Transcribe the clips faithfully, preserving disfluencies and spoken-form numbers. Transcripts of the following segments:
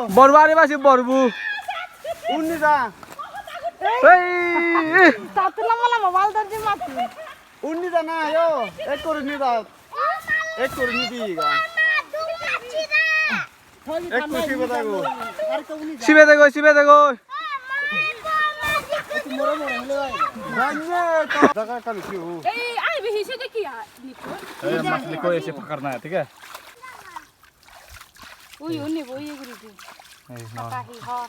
Borbu ari basi borbu. Unni da. Ei, ei. Tatu na mala mobile dor di mati. Unni da na yo. Ek kori ni da. Ek kori ni di ga. Ek kori sibe da go. Sibe da go, sibe da go. Ei, ai, bihi se dekhi ya, Nico. ए, मछली को ऐसे पकड़ना है, ठीक है? Ui, unni bo iye guri di. ए, ना। Pakahi ho.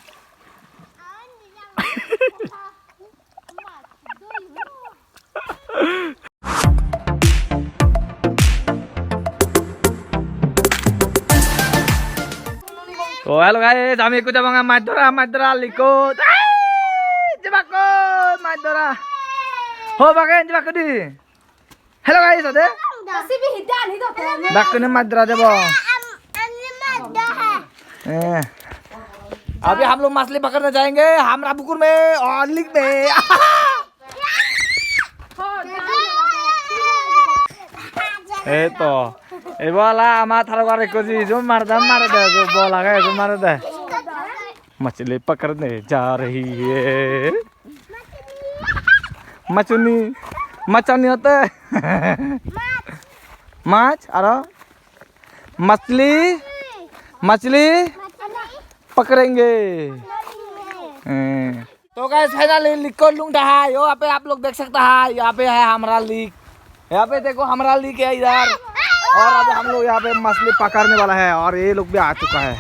To hello guys, ami ekku jabong mach dhora, mach dhora likot. Ai, jebakko mach dhora. Ho bagen jebakko di. Hello guys, ode. Bakkune mach dhora jebo. Eh. अभी हम लोग मछली पकड़ने जाएंगे, हमरा पुकुर में और लेक में। Ei to. Ei bola ama tharogar ekko ji, jum mar dam mare de, jum bola ge, jum mare de. मछली पकड़ने जा रही है। Machuni, machani hote. Mach, aro? Machli, machli पकड़ेंगे। Eh. तो guys, finally लेक को लुंग रहा है। यो, यहाँ पे आप लोग देख सकता है, यहाँ पे है हमरा लेक। यहाँ पे देखो, हमरा लेक है इधर। और अभी हम लोग यहाँ पे मछली पकड़ने वाला है और ये लोग भी आ चुका है।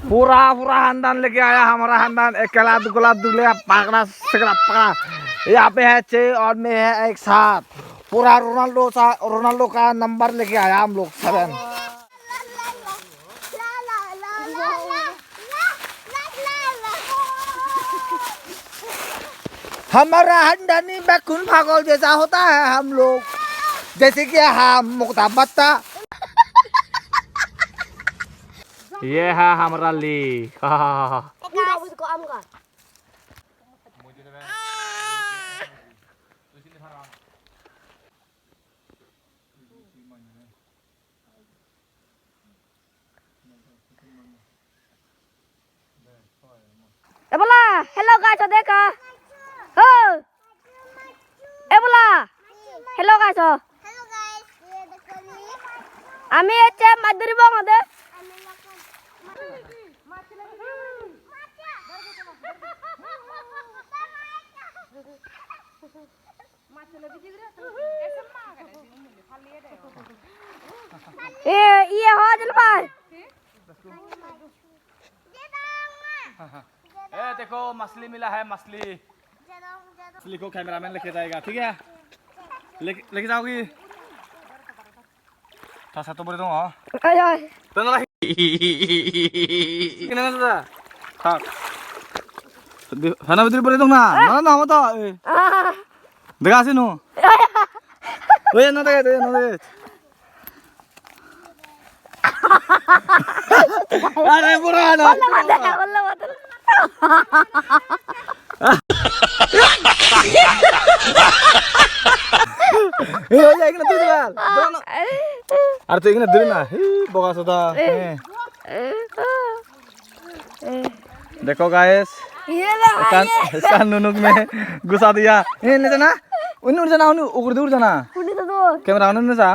पूरा, पूरा खानदान लेके आया, हमारा खानदान। अकेला दुगला दुगले पकड़ा, सिकड़ा पकड़ा। यहाँ पे है छह और मैं है एक साथ। पूरा रोनाल्डो सा, रोनाल्डो का नंबर लेके आया हम लोग, सेवन। हमारा खानदानी बकुन पागल जैसा होता है हम लोग, जैसे कि हम मुक्ता बत्ता। ये है हमारा lake. Ebola, hello guys, dekho. Ho. Ebola, hello guys, ho. Hello guys, ye dekho ni. Ami ecche mach dhuribong ode. E, iye ho jil pai. ए देखो मछली मिला है, मछली। मछली को कैमरामैन लेके जाएगा, ठीक है? लेके, लेके जाओगी? Thasa to bore dong, ha? Ai, ai. Tenala. Kena na da? Thak. Hana bidire bore dong na. Na, na, mata. Ah. Dega ase no? Oi, na dega, na dega. Are, bora na. Wala, wala, wala, wala. Ei, ei, ei, ekhane tui dibal. Ar tui ekhane duri na. Hi, boga soda. He. Dekho guys. Ye na, ekkan, ye. Ekkan nunuk ne gusa diya. Ei, ne jana. Unni ur jana, unni uguredi ur jana. Unni to dur. Camera unni ne ja.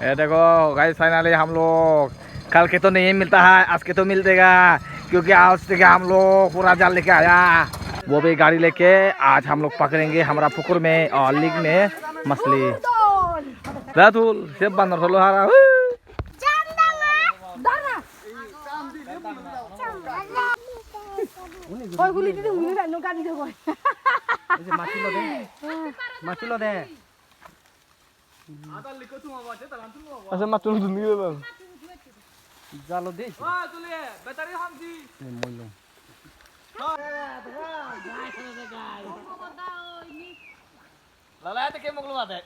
ये देखो guys, finally हम लोग कल के तो नहीं मिलता है, आज के तो मिल देगा, क्योंकि आज देखो हम लोग पूरा जाल लेके आया, वो भी गाड़ी लेके। आज हम लोग पकड़ेंगे हमारा पुकुर में और लेक में मछली। रातुल, से बंदर चलो हारा। Oi, guli didi, guli didi, no gadi didi. Ei je mach tulo de. Mach tulo de. Ase mach tulo dun gilo. Jalo de. Ei moilo. Lala, ete ke moklo mate.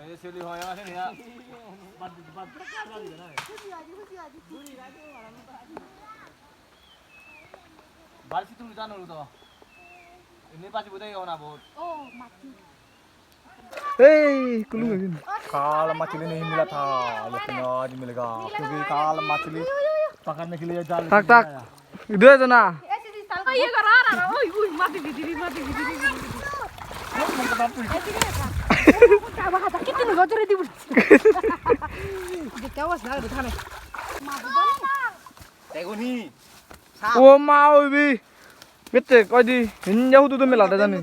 Ei seli hoy ase ya. Bad, bad. Bar situ jano to. Ini pasti budai ona bot. Oh, mati. Hey, kulung ini. Kal machili nahi mila tha, lekin aaj mil gaya. Kyunki kal machili pakarne ke liye jal. Tak, tak. Dua jona. Aye, gara, gara. Oi, oi, mati gidi, mati gidi. Kitu ni gojore di bul. Dekha was na, dekha na. Mati gidi. Teguni. O ma, oi bi. Mitte koi di. Hinja hudu du mela da jani.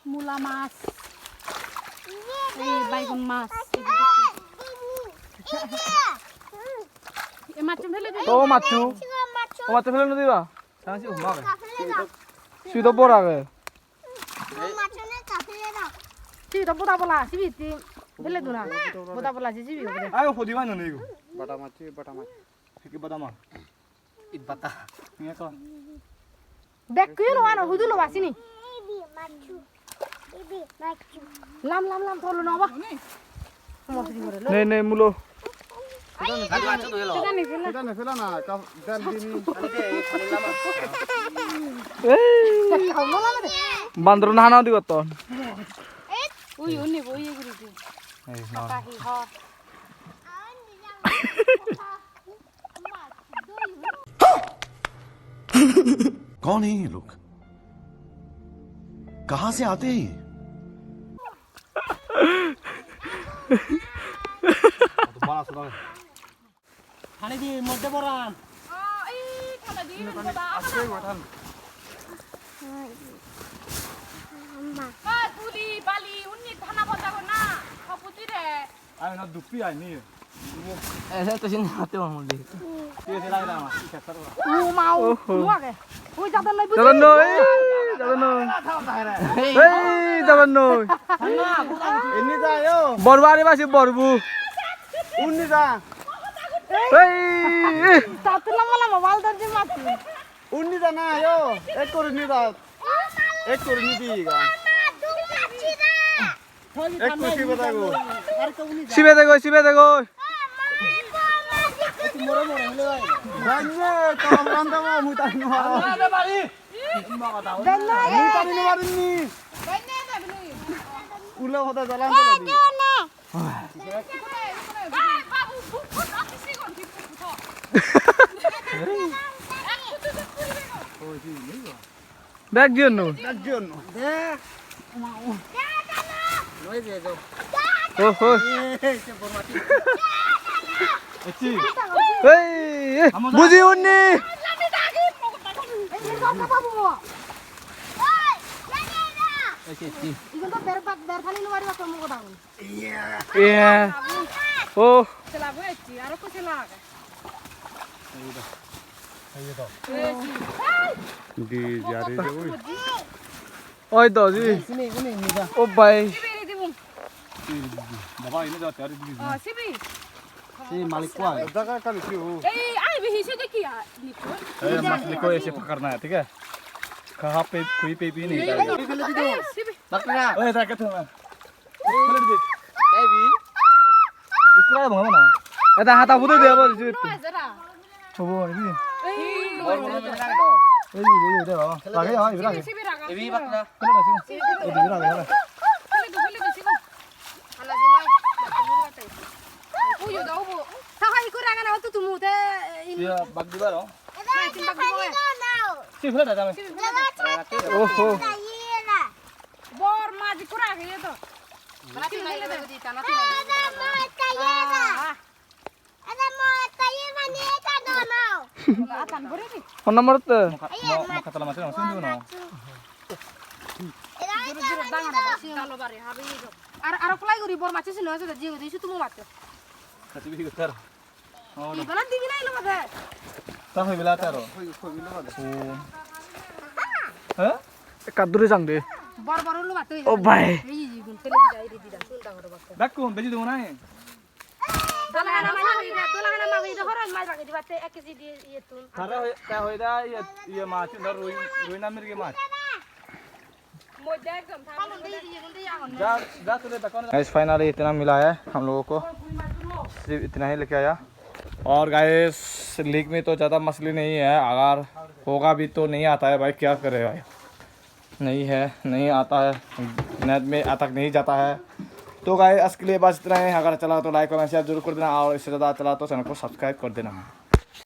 Mula mas. Ei, baigon mas. Ei, macchu fele de. To macchu. O macchu fele no diba? Sui do bor age. Sibe do boda bola, sibe ti bele duna. Boda bola je sibe obode. Ayo, hodi bai nonei go. Bata mach, bata mach. Heki bata mach. Ibata. Nge to. Bek kuyo lo ano, hudu lo basini. Lam, lam, lam, tolo no ba. Nei, nei, mulo. Sida nifela na, ka, dal dini. Ei. Bandor na hana di gotton. Ui, uni bo iye guri di. Ei, na. Pata hi ho. कौन है ये लोग? कहाँ से आते हैं ये? Pani di, modde boran. Oh, ei, tole di, modde ba. Aste gothan. Ba, tuli, bali, unni thana bonda gor na. Hoputi re. Ai, na dupi ai ni. Ese to sin hate mamuli. Ke se lagla ma, ke sar. O ma, o, oho. O age. Oi, jadon noi, buji. Jadon noi, jadon noi. Ei, jadon noi. Inni ja yo. Borbu ari basi borbu. Unni ja. Ei, ei. Tatula mala mobile dor je mati. Unni ja na yo. Ek kori ni ja. Ek kori ni di ga. Ek kori sibe da go. Sibe da go, sibe da go. Banye, to amran da ba, mui tani no maro. Mui tani no marinni. Ulo hoda jalan jala di. Bek jiyonno. Bek jiyonno. De. Noi je jo. Oh, oh. Ei, se bor mati. Echi. Ei, ei, buji unni. Echi, echi. Igun to ber bak, ber pani no mari bak mo goda. Iya. Oh. Sela bo echi, aro ko sela age. Di jare de oi. Oi do ji. Sini, sini, ini dah. Oh bai. Baba ini dah cari di. Oh, sibi. Si malik ko age. Jaga kali si ho. Ei, ai bi hise de kiya? Nikko. Eh, mas liko aise pakarna hai, thik hai? Kaha pe, koi pe bhi nahi. Ei, sibi. Bakra. Oi, ta ke thona. Fele di. Ei bi. Ikra bhanga na. Eta hata bude de abar ji. No, ezra. Hobo, ei bi. Ei, ei, ei, de baba. Lage, ha, ibra. Sibi, sibi raga. Ei bi bakra. Fele di, sibi. Ei bi raga, raga. Fele di, fele di, sibi. Hala di nai. Uyo da ubo. Ta hai ikko raga na tu tumu te. Iya, bak di baro. Hai, tin bak di bo. Sibi fele da dame. Sibi fele da. Oho. Bor maj ikko rage ye to. Tana tinai lebe di, tana tinai lebe. Hon number te? Mo, mo, mo katala machine, machine dibo na. Ar, ar apply guri bor machine sino ase, jiyo di sutu mo matte. Kati bi gotar. Ibana dibi na ilo mate. Ta hoi bela taro. Hoi, hoi bela mate. He? Ekka duri jang de. Bor bor ulo mate. O bhai. Ei, ei, gun fele di dai, di dai, sun dangor bakke. Bekkun beji debo na? Dola hana magi, dola hana magi, do horon mai bagi dibatte ek kg di iye tun. Tara hoi, ta hoi da iye, iye mach, do rui, rui na mirgi mach. Guys, finally इतना मिला है हम लोगों को, सिर्फ इतना ही लेके आया। और गाइस, लेक में तो ज़्यादा मछली नहीं है, अगर होगा भी तो नहीं आता है भाई, क्या करे भाई, नहीं है, नहीं आता है, नेट में आ तक नहीं जाता है। तो गाइस, आज के लिए बस इतना ही। अगर अच्छा लगा तो लाइक, कमेंट, शेयर जरूर कर देना, और इससे ज़्यादा अच्छा लगा तो चैनल को सब्सक्राइब कर देना।